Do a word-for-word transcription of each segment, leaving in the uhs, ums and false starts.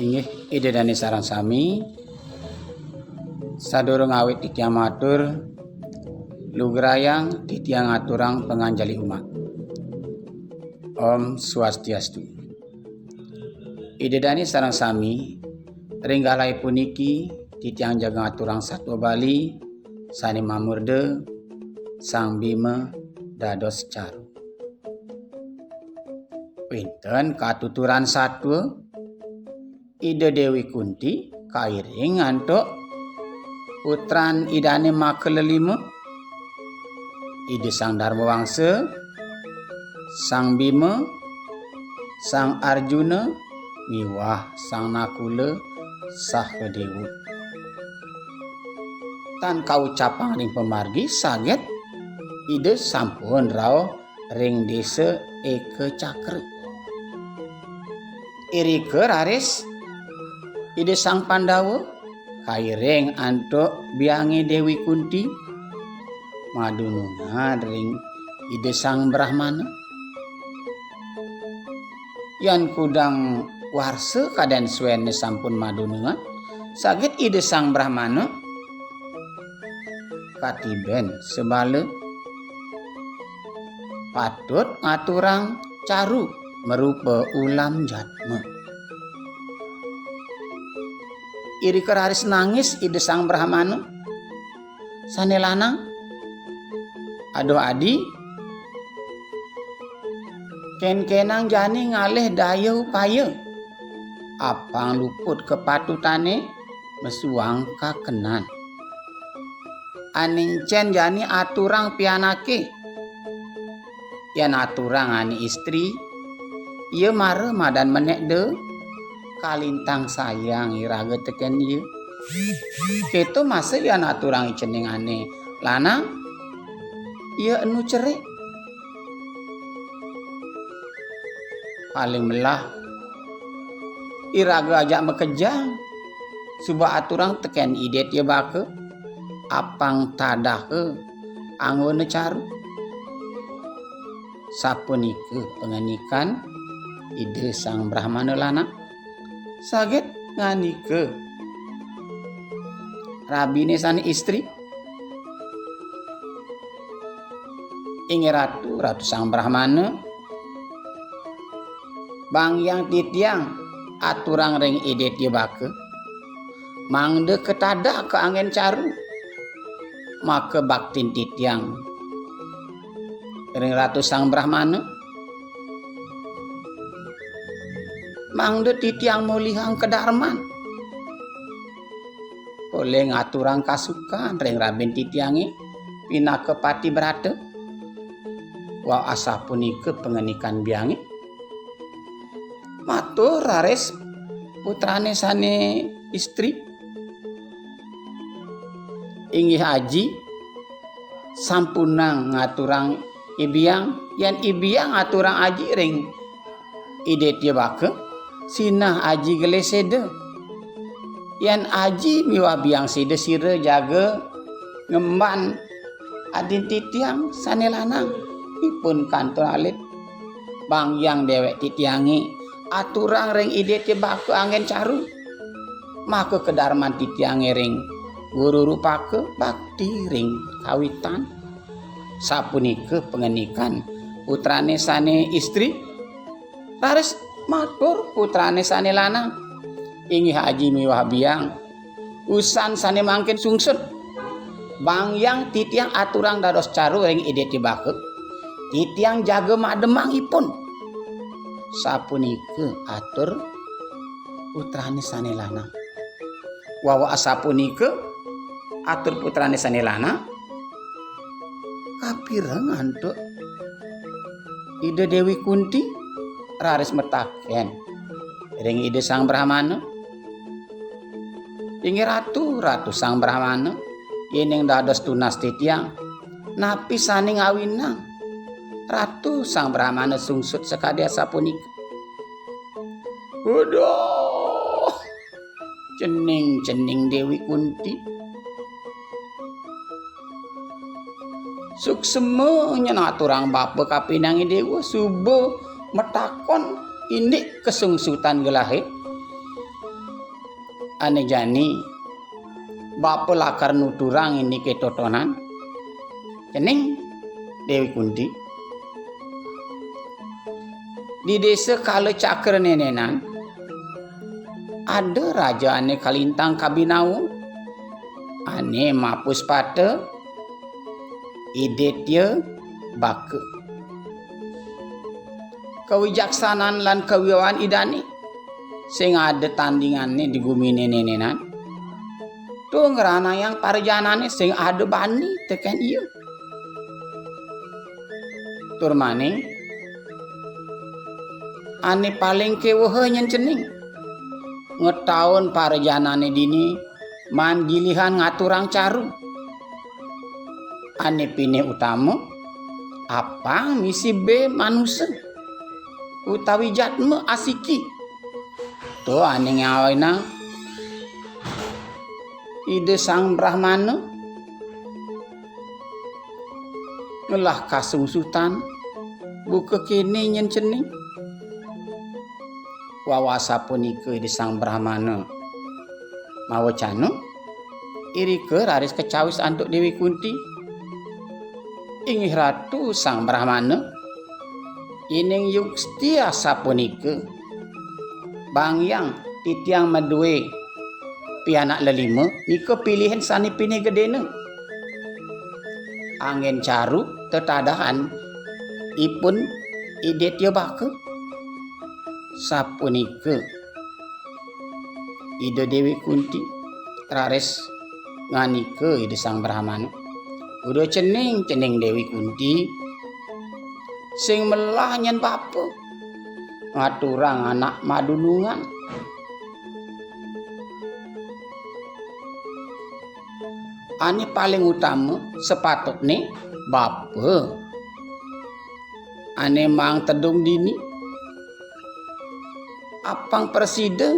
Inggih, Ida Dane sareng sami, sadurung awit titiang matur, lugrayang titiang ngaturang panganjali umat. Om Swastiastu. Ida Dane sareng sami, ring galahé puniki titiang jaga ngaturang satua Bali sane mamurda Sang Bima dados Caru. Wenten katuturan satua, Ida Dewi Kunti kairing antuk putran Idane makalelima, Ida Sang Darma Wangsa, Sang Bima, Sang Arjuna, miwah Sang Nakula Sahadewa. Tan kaucapang ring pamargi, saget Ida sampun rauh ring desa Eka Cakra. Irika raris Ida Sang Pandawa kairing antuk biange Dewi Kunti madunungan ring Ida Sang Brahmana. Yan kudang warsa kaden suene sampun madunungan, saget Ida Sang Brahmana katiben sabala patut ngaturang Caru marupa ulam jatma. Irika raris nangis Ida Sang Brahmana sane lanang. Aduh adi, kenkenang jani ngalih daya upaya. Apang luput kapatutane, mesuang kakenan. Aning cen jani aturang pianake. Yan aturang ane istri, ia mara madan menek da, kalintang sayang iraga teken ia. Keto masa yan aturang iceningane lanang, ia enu cerik. Paling melah iraga ajak makejang, suba aturang teken idit ia baka, apang tadaha anggona Caru. Sapunika pangandikan Ida Sang Brahmana lanang. Saget ngandika rabine sane istri, "Inggih Ratu, Ratu Sang Brahmana, bangiang titiang aturang ring idit ia baka, mangda katadah ka anggen Caru, maka baktin titiang ring Ratu Sang Brahmana, mangda titiang molihang kadarman. Polih ngaturang kasukan ring rabin titiange pinaka pati brata." Wau asapunika pangandikan biange. Matur raris putrane sane istri, "Inggih Aji, sampunang ngaturang ibiang, yan ibiang aturang Aji ring idit ia baka, sinah Aji gelis sida. Yan Aji miwah biang sida sira jaga ngemban adin titiang sane lanang, ipun kantun alit. Bangiang dewek titiange aturang ring idit ia baka anggen Caru, maka kadarman titiange ring guru rupaka bakti ring kawitan." Sapunika pangandikan putrane sane istri. Raris matur putrane sane lanang, "Inggih Aji miwah biang, usan sane mangkin sungsut. Bangiang titiang aturang dados Caru ring idit ia baka, titiang jaga mademang ipun." Sapunika atur putrane sane lanang. Wau asapunika atur putrane sane lanang, kapireng antuk Ida Dewi Kunti, raris mataken ring Ida Sang Brahmana, "Inggih Ratu, Ratu Sang Brahmana, yening dados tunas titiang, napi sane ngawinang Ratu Sang Brahmana sungsut sakadi asapunika?" Aduh, cening-cening Dewi Kunti. Suksma nyen aturang bapa kapining Dewa, suba matakon indik kasungsutan gelahé. Ané jani bapa lakar nuturang indiké totonan. Cening Déwi Kunti. Di désa Kala Cakra Nénénan, ada raja ané kalintang kabinawa, ané mapuspata Idetya Baka. Kawijaksanan lan kawiwahan idané sing ada tandingané di guminé Nénénan. Tur ngranayang parajanané sing ada bani tekén ia. Tur maning ané paling kéweha nyén cening ngetaun parajanané dini maan gilihan ngaturang caru. Ané pinih utama, apang misi bé manusa utawi jatma asiki. To ané ngawinang Ida Sang Brahmana ngelah kasungsutan, buka kéné nyén cening. Wawasa punika Ida Sang Brahmana mawecana, irika raris kacawis antuk Déwi Kunti. Inggih Ratu Sang Brahmana, yéning yukti asapunika, banggiang titiang madué pianak lelima, nika pilihan sané pinih gedéna. Anggén caru tetadahan ipun Idetya Baka. Sapunika Ida Déwi Kunti raris ngandika Ida Sang Brahmana. Uda cening, cening Déwi Kunti, sing melah nyén bapa ngaturang anak madunungan. Ané paling utama sepatutné bapa ané maang tedung dini. Apang prasida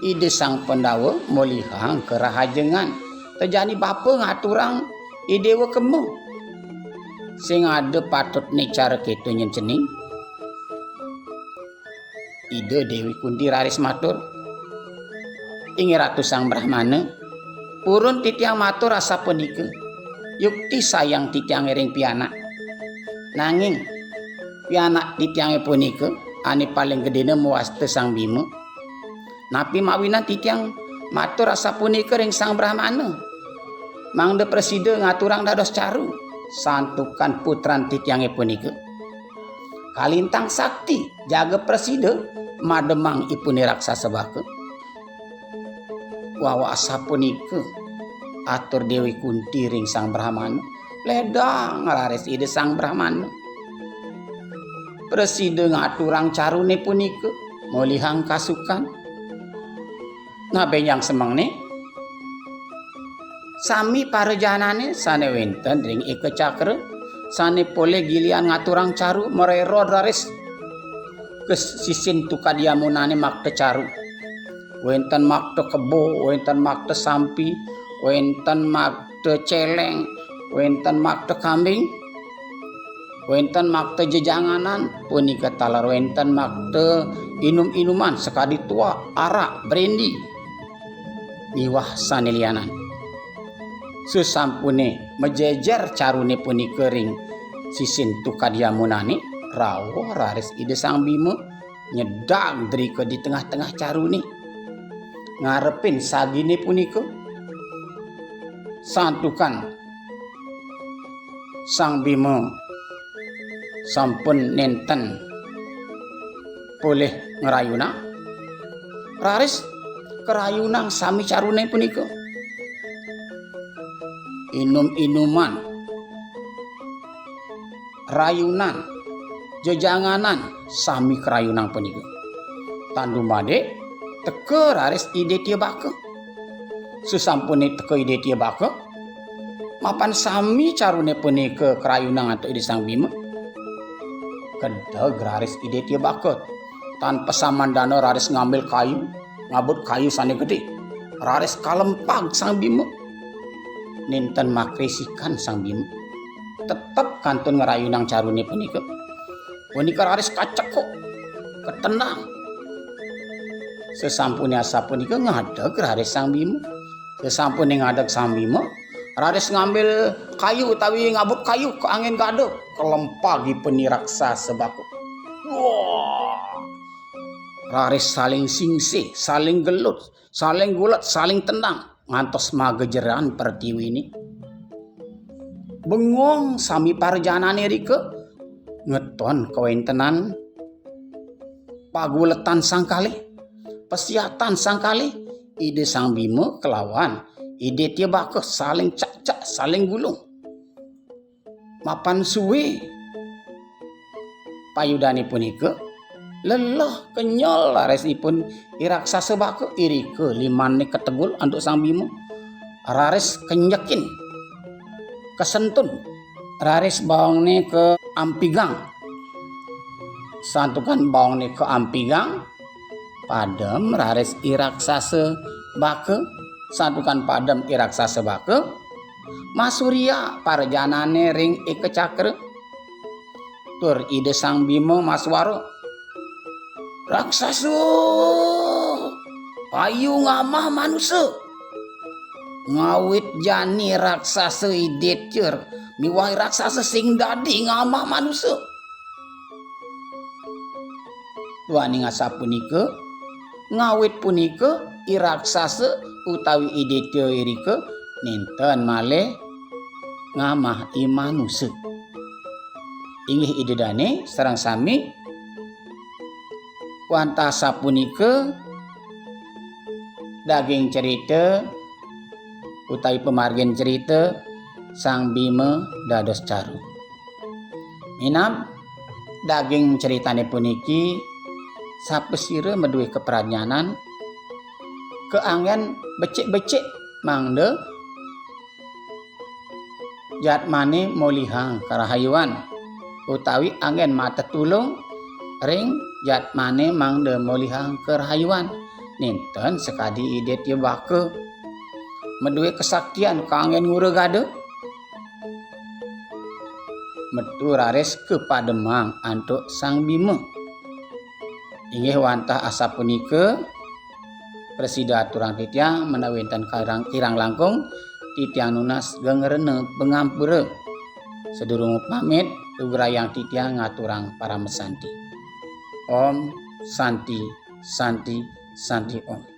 Ida Sang Pandawa molihang karahajengan. Tejani bapa ngaturang idéwa kema. Sing ada patutné cara kéto nyén cening. Ida Déwi Kunti raris matur, "Inggih Ratu Sang Brahmana, purun titiang matur asapunika, yukti sayang titiang ring pianak. Nanging pianak titiangé punika ané paling gedéna mawasta Sang Bima. Napi mawinan titiang matur asapunika ring Sang Brahmana, mangda prasida ngaturang dados caru, santukan putran titiangé punika kalintang sakti, jaga prasida mademang ipuné raksasa baka." Wawak asapunika atur Déwi Kunti ring Sang Brahmana, ledang raris Ida Sang Brahmana prasida ngaturang caruné punika, molihang kasukan. Nah, bénjang semengné, sami parajanané sané wénten ring Eka Cakra, sané polih gilian ngaturang caru, marerod raris ka sisin tukad Yamunané makta caru. Wénten makta kebo, wénten makta sampi, wénten makta céléng, wénten makta kambing, wénten makta jejanganan, punika taler wénten makta inum-inuman sakadi tuak, arak, brendi, miwah sané lianan. Sasampuné majejer caruné punika ring sisin tukad Yamunané, rauh raris Ida Sang Bima nyedag drika di tengah-tengah caruné, ngarepin saginé punika. Santukan Sang Bima sampun nénten polih ngrayunang, raris karayunang sami caruné punika. Inum-inuman, rayunan, jejanganan, sami karayunang punika. Tan dumadé teka raris Idetya Baka. Sasampuné teka Idetya Baka, mapan sami caruné punika karayunang antuk Ida Sang Bima, kedeg raris Idetya Baka. Tan pasamandana raris ngambil kayu, ngabut kayu sané gedé. Raris kalempag Sang Bima. Nénten makrisikan Sang Bima. Tetep kantun ngrayunang caruné punika. Punika raris kacekuk, katendang. Sasampune asapunika ngadeg raris Sang Bima. Sasampune ngadeg Sang Bima, raris ngambil kayu utawi ngabut kayu ka angin gada, kalempagipun i raksasa baka. Wah! Raris saling singsih, saling gelut, saling gulet, saling tendang, ngantos magejeran pertiwine. Bengong sami parjanane rika, ngeton kawentenan paguletan sang kalih, pasiatan sang kalih, Ida Sang Bima kelawan Ida Tya Baka saling cakcak, saling gulung. Mapan suwe payudane punika, leleh kenyel rarisipun i raksasa baka, irika limane kategul antuk Sang Bima. Raris kenyekin, kasentun, raris baongne kaampigang. Santukan baongne kaampigang, padem raris i raksasa baka. Santukan padem i raksasa baka, masurya parjanane ring eka cakra. Tur Ida Sang Bima maswara, "Raksasa, payu ngamah manusa." Ngawit jani raksasa Iditya miwah raksasa sing dadi ngamah manusa. Duaning asapunika, ngawit punika i raksasa utawi Iditya irika nenten malih ngamah i manusa. Inggih Ida Dane sareng sami, wantah sapunika daging cerita utawi pamargin cerita Sang Bima dados caru. Minab daging ceritane puniki, sapasira maduwe kapradnyanan, kaanggen becik-becik mangda jatmane molihang karahayuan, utawi anggen matetulung ring jatmane mangda molihang karahayuan, nenten sakadi Iditya Baka. Maduwe kasaktian kanggen nguragada, metu raris kapademang antuk Sang Bima. Inggih wantah asapunika, prasida aturang titiang, menawi wenten kirang, kirang langkung, titiang nunas geng rena pangampura. Sadurung pamit, lugrayang titiang ngaturang paramasanti. Om Santi, Santi, Santi Om.